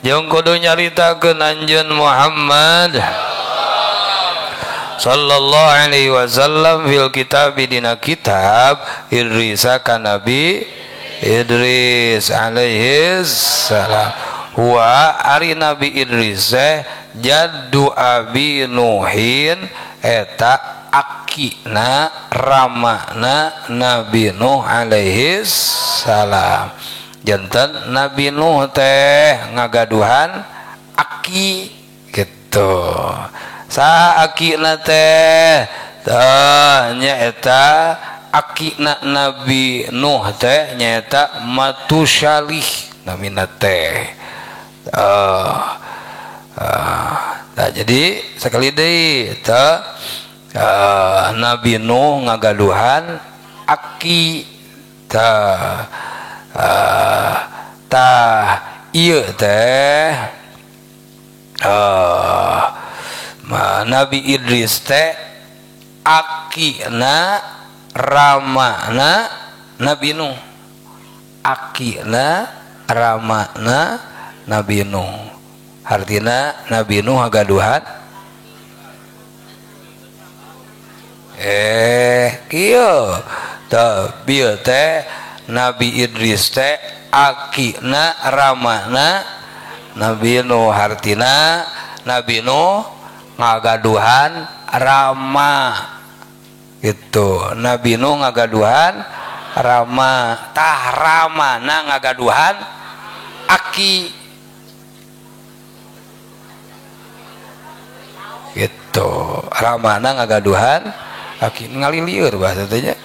Jeung kudu nyaritakeun anjeun Muhammad sallallahu alaihi wasallam fil kitab dina kitab Idrisa ka Nabi Idris alaihi salam. Huwa ari Nabi Idris teh jaddu abi Nuhin eta akina ramana Nabi Nuh alaihi salam. Janten Nabi Nuh teh ngagaduhan aki gitu. Saha akina teh? Tah nyaeta akina Nabi Nuh teh nyaeta Matushalih namina teh. Nah, jadi sekali deui teh Nabi Nuh ngagaduhan aki tah tah ieu teh Nabi Idris teh akina ramana Nabi Nuh, akina ramana Nabi Nuh. Artina Nabi Nuh ngagaduhan kieu tah bieu teh Nabi Idris teh akina ramana Nabi Nuh. Hartina Nabi Nuh ngagaduhan rama gitu. Nabi Nuh ngagaduhan rama, tah ramana ngagaduhan aki gitu. Ramana ngagaduhan aki, ngalilieur bahasa teh nya.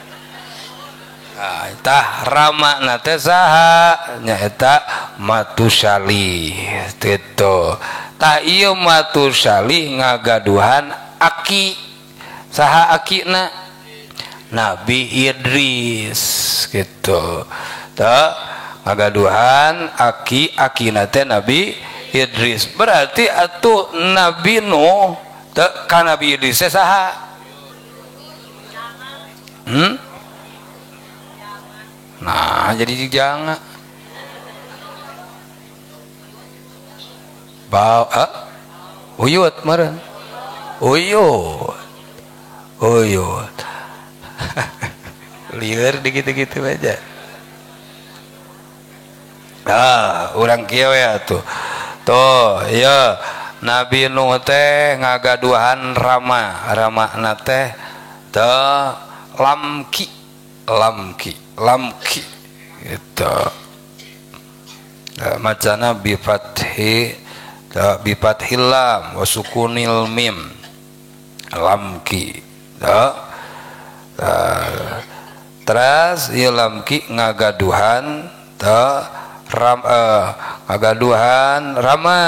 Tah ramana teh saha? Nyaeta Matushalih gitu. Tah ieu Matushalih ngagaduhan aki. Saha akina? Nabi Idris gitu. Tah ngagaduhan aki, akina teh Nabi Idris. Berarti atuh Nabi Nuh teh ka Nabi Idris teh saha? Nah, jadi jangan bau uyut meureun. Uyut. Uyut. Lieur digitu-gitu aja. Ah, urang kieu we atuh. Tuh, ya Nabi Nuh teh ngagaduhan rama, ramana teh teh lamki, lamki, lamki gitu. Macana bifathi bifathil lam wa sukunil mim, lamki. Terus ieu lamki ngagaduhan ram ngagaduhan rama,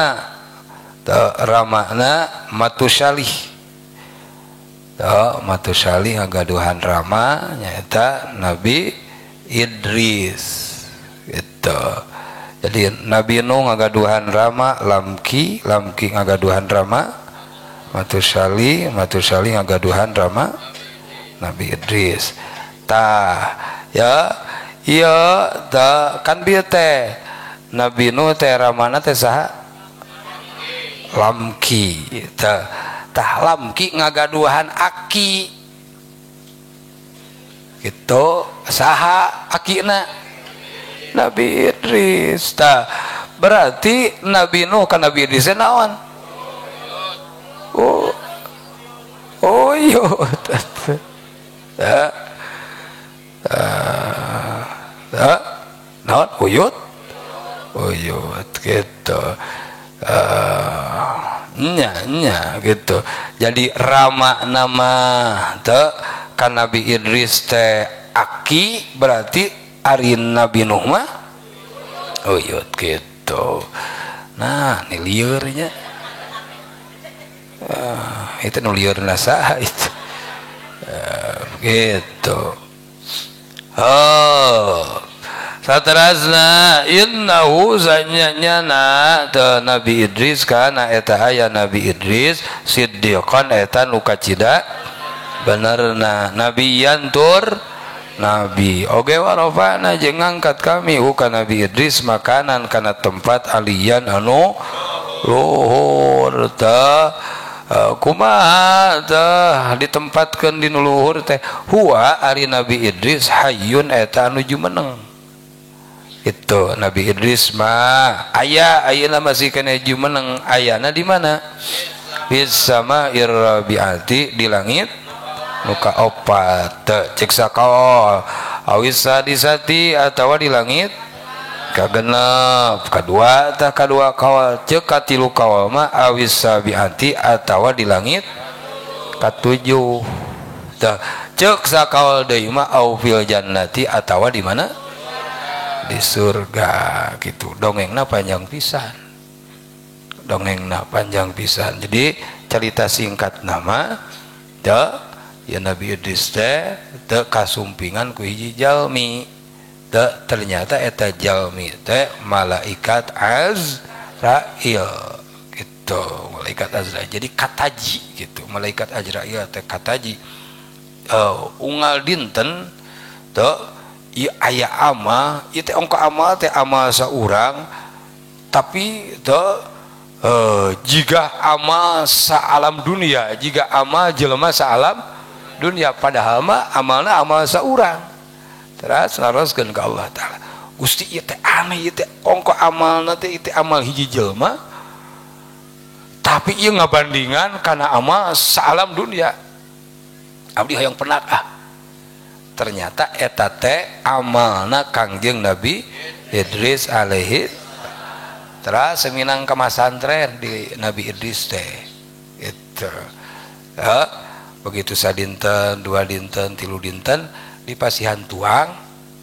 ramana Matushalih. Matushalih ngagaduhan rama nyaeta Nabi Idris gitu. Jadi Nabi Nuh ngagaduhan rama lamki, lamki ngagaduhan rama Matushalih, Matushalih ngagaduhan rama Nabi Idris. Tah ya iya tah kan bieu teh Nabi Nuh teh ramana teh saha? Lamki. Tah tah lamki ngagaduhan aki gitu. Saha akina? Nabi Idris. Tah berarti Nabi Nuh ka Nabi Idris naon? Oh, uyut. Tah tah naon? Uyut, uyut gitu. Nya nya gitu. Jadi rama nama teh kan Nabi Idris teh aki, berarti ari Nabi Nuh mah uyut gitu. Nah, ini liurnya. Itu nu liurna saha itu. Gitu. Oh. Saterasna innahu sanyana teh Nabi Idris kana eta aya Nabi Idris siddiqan eta nu kacida benerna, nabiyan tur Nabi. Oge warofana jeung ngangkat kami ka Nabi Idris makanan kana tempat alian anu luhur teh kumaha teh ditempatkeun di nu luhur teh huwa ari Nabi Idris hayyun eta anu jumeneng. Itu Nabi Idris mah aya ayeuna masih keneh jumeneng ayana di mana? Fis sama'ir rabi'ati di langit nu kaopat teh cek sakaol awis sadisati atawa di langit kagenep kadua tah kadua kaol cek katilu kaol mah awis sabiati atawa di langit katujuh tah cek sakaol deui mah au fil jannati atawa di mana di surga gitu. Dongengna panjang pisan, dongengna panjang pisan. Jadi cerita singkat nama teh ya Nabi Idris teh teu kasumpingan ku hiji jalmi teh ternyata eta jalmi teh malaikat Azrail gitu. Malaikat Azrail jadi kataji gitu. Malaikat Azrail teh kataji unggal dinten teh ieu aya amal ieu teh ongko amal teh amal saurang tapi teh jiga amal saalam dunia, jiga amal jelema saalam dunia, padahal mah amalna amal saurang. Terus naroskeun ka Allah Taala, Gusti ieu teh aneh ieu teh ongko amalna teh ieu teh amal hiji jelema tapi ieu ngabandingan kana amal saalam dunia. Abdi hayang penat ah. Ternyata eta teh amalna Kangjeng Nabi Idris alaihi. Terus seminang ka masantren di Nabi Idris teh itu. Begitu sadinten, dua dinten, tilu dinten di pasihan tuang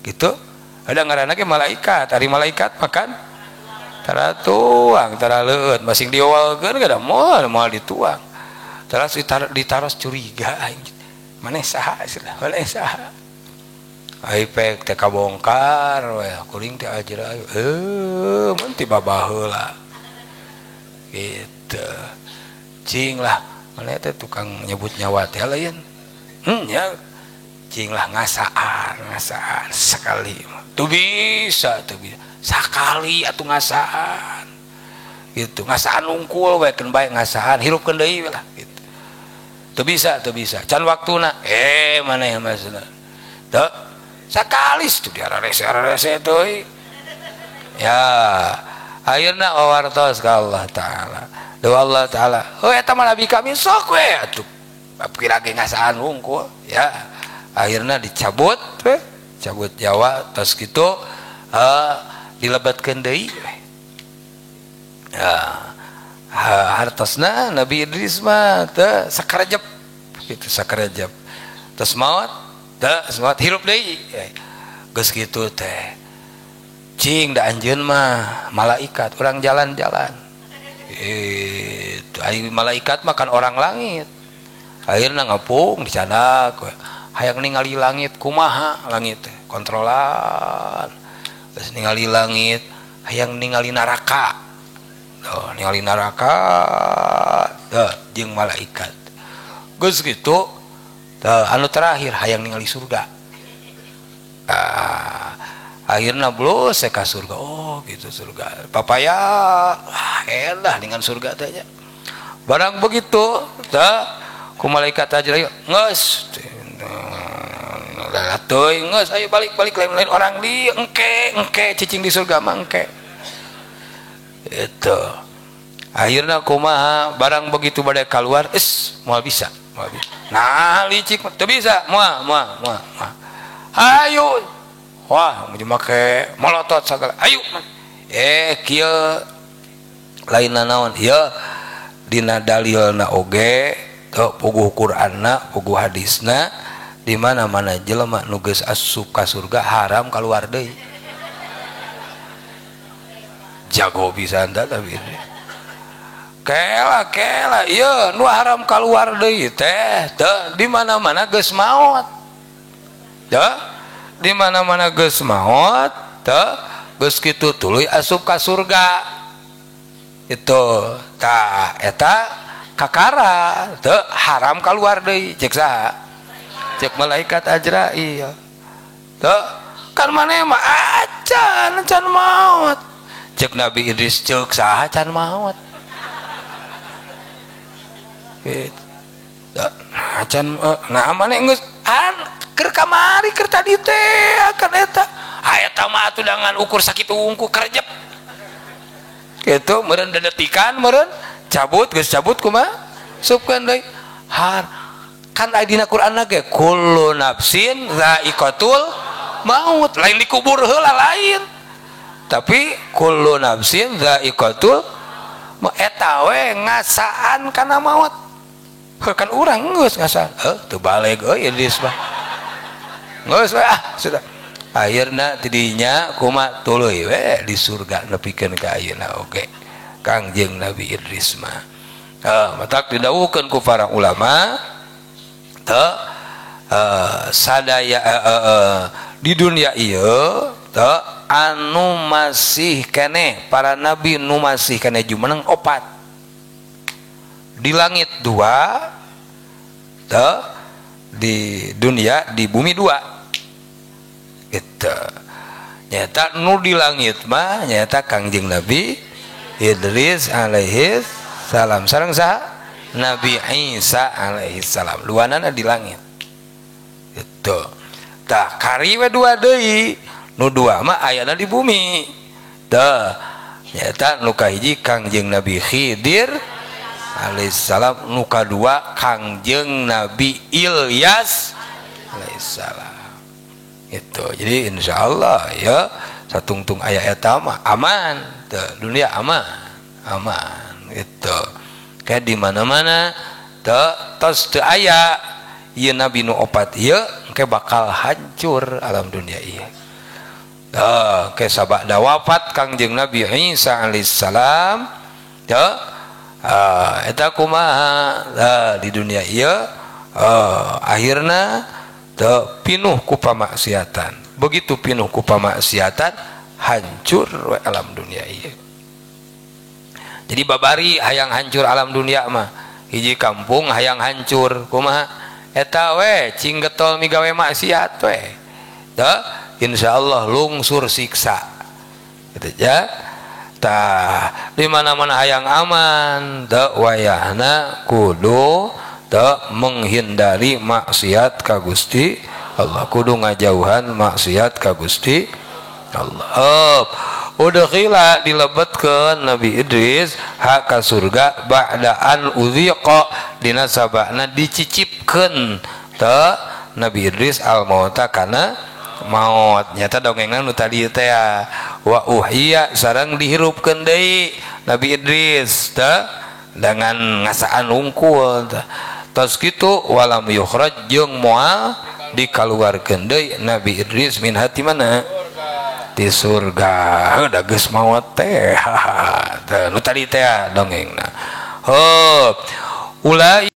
gitu. Ada ngaranna ge malaikat, ari malaikat makan tara tuang, tara leueut, masing diowalkeun kada moal moal dituang. Terus ditaros curiga aing. Maneh saha cenah? Maneh saha? Ai pek teh kabongkar we kuring teh Azrail. Mun ti babaheula. Gitu. Cing lah mana teh tukang nyebut nyawa teh lain. Ya cing lah ngasaan, ngasaan sekali. Tuh bisa, tuh bisa. Sakali atuh ngasaan. Gitu, ngasaan unggul we keun bae ngasaan, hirupkeun deui lah gitu. Tuh bisa, tuh bisa. Can waktuna maneh maksudna. Teu sakali tuh diararese-ararese teuy. Ya, ayeuna wawartos ka Allah Taala. Doa Allah Ta'ala, oh eta mah nabi kami sok we atuh. Kira ge ngasaan hungkul ya. Akhirna dicabut we, cabut Jawa tos kitu dilebetkeun deui we. Ya, hartosna Nabi Idris mah teh sakarejep gitu, sakarejep. Tos maot, teh maot hirup deui. Geus kitu teh. Cing da anjeun mah malaikat, urang jalan-jalan. Itu aing malaikat makan orang langit. Akhirna ngapung di sana hayang ningali langit kumaha langit teh kontrolan. Terus ningali langit hayang ningali neraka. Tuh ningali neraka teh jeung malaikat. Geus kitu teh anu terakhir hayang ningali surga. Akhirnya belum saya ke surga. Oh gitu surga papaya wah elah dengan surga tanya barang begitu teh ku malaikat aja lagi nges teuing nges ayo balik balik lain-lain orang di engke engke cicing di surga mah engke itu. Akhirnya kumaha barang begitu badai keluar is moal bisa moal bisa nah licik teu bisa moal moal moal ayo. Wah, mau make molotot segala. Ayo, kieu lainna naon? Ieu dina dalilna oge, teu puguh Qur'anna, puguh hadisna, di mana-mana jelema nu geus asup ka surga haram kaluar deui. Jago pisan tah tapi. Kela kela ieu nu haram kaluar deui teh, teu di mana-mana geus maot. Teu di mana-mana geus maot teu geus kitu tuluy asup ka surga. Itu tah eta kakara teu haram kaluar deui cek saha? Cek malaikat Azrail. Teu kan maneh mah acan can maot. Cek Nabi Idris ceuk saha can maot. Gitu. Acan nah maneh geus an keur kamari keur tadi teh kan eta. Ha eta mah atuh dengan ukur sakitu ungku kerjep. Gitu meureun dedetikan meureun cabut geus cabut kumaha? Supkeun deui. Har kan aya dina Quran ge kullu nafsin zaiqatul maut, lain dikubur heula lain. Tapi kullu nafsin zaiqatul eta we ngasaan kana maut. Kan urang geus ngasaan. Heuh teu baleg euy Idris mah. Geus we ah sudah. Akhirna tidinya kumaha tuluy we di surga nepikeun ka ayeuna oge. Kangjeng Nabi Idris mah. Matak didawuhkeun ku para ulama teu sadaya di dunia ieu teu anu masih keneh para nabi nu masih keneh jumeneng opat. Di langit dua, teu di dunia di bumi dua. Gitu. Nyata nu di langit mah nyata Kangjeng Nabi Idris alaihi salam sareng saha? Nabi Isa alaihi salam. Duanana di langit. Gitu. Tah kari we dua deui, nu dua mah ayana di bumi. Tah nyata nu kahiji Kangjeng Nabi Khidir alaihi salam, nu kadua Kangjeng Nabi Ilyas alaihi salam. Itu. Jadi insyaallah ya satungtung aya eta mah aman, teu dunia aman, aman gitu. Kayak di mana-mana teu tos teu aya ieu nabi nu opat ieu engke bakal hancur alam dunia ieu. Tah ke sabada wafat Kangjeng Nabi Isa alaihissalam teu eta kumaha di dunia ieu akhirna teu pinuh ku pamaksiatan. Begitu pinuh ku pamaksiatan hancur we alam dunia ieu. Jadi babari hayang hancur alam dunia mah hiji kampung hayang hancur kumaha eta we cing getol migawe maksiat we. Teu insyaallah lungsur siksa. Gitu ya. Tah di mana-mana hayang aman teu wayahna kudu teu menghindari maksiat ka Gusti Allah, kudu ngajauhan maksiat ka Gusti Allah. Udkhila dilebetkeun Nabi Idris hak ka surga ba'da an udhiqa dina sabana dicicipkeun teu Nabi Idris al mauta kana maut. Nyata dongengna nu tadi teh wa uhya sareng dihirupkeun deui Nabi Idris teu dengan ngasaan unggul teh. Tos kitu walam yukhraj jeung moal dikaluarkeun deui Nabi Idris min hati mana? Di surga. Heuh da geus maot teh. Teh nu tadi teh dongengna. Heup ulai